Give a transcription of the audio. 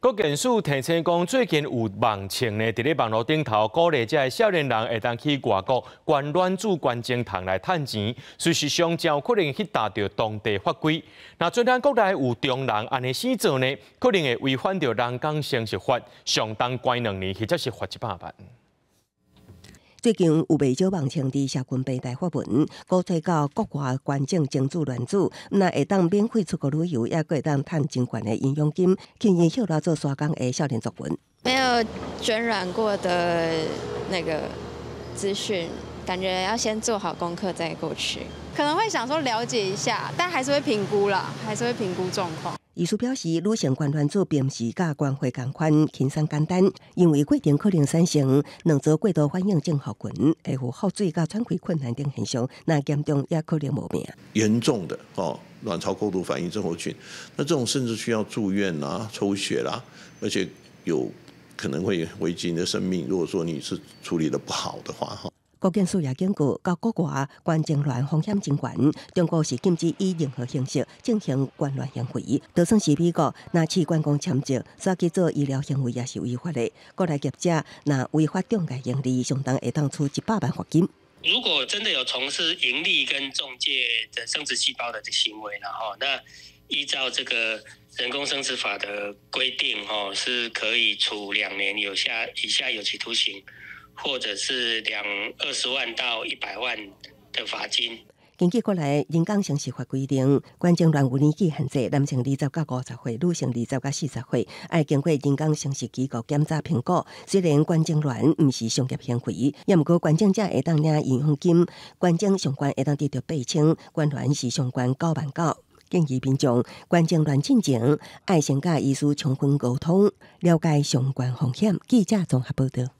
國健署提醒講，最近有網站呢，佇咧網路頂頭鼓勵這个少年人會當去外國捐卵子捐精蟲來趁錢，事實上真有可能去踏著當地法規。若雖然國內有中人按呢死做呢，可能會違反著人工生殖法，上重關2年，或者是罰100萬。最近有袂少網站佇社群平台發文，鼓吹到國外捐贈精子卵子，毋但會當免費出國旅遊，抑閣會當趁真懸的營養金，吸引歇來做沙工的少年族群。沒有捐卵過的那個資訊，感覺要先做好功課再過去。可能會想說了解一下，但還是會評估啦，還是會評估狀況。醫師表示，女性捐卵子並毋是佮捐血仝款輕鬆簡單，因為過程可能產生卵巢過度反應症候群，會有腹水佮喘氣困難等現象，若嚴重也可能無命。嚴重的哦，卵巢過度反應症候群，那這種甚至需要住院啦、抽血啦，而且有可能會危及你的生命。如果說你是處理得不好的話，哈。國健署也警告，到國外捐精卵風險真懸。中國是禁止以任何形式進行捐卵行為。就算是美國，若試管公簽證，煞去做醫療行為也是違法的。國內業者若違法中介營利，上重會當處100萬罰金。如果真的有從事營利跟中介的生殖細胞的行為，然後那依照這個人工生殖法的規定，吼，是可以處2年以下有期徒刑，或者是20萬到100萬的罰金。根據國內人工生殖法規定，捐精卵有年紀限制，男性20到50歲，女性20到40歲，愛經過人工生殖機構檢查評估。雖然捐精卵毋是商業行為，也毋過捐精者會當領營養金，捐精上懸會當得著8000，捐卵是上懸9萬9。建議民眾捐精卵進前，愛先佮醫師充分溝通，了解相關風險。記者綜合報道。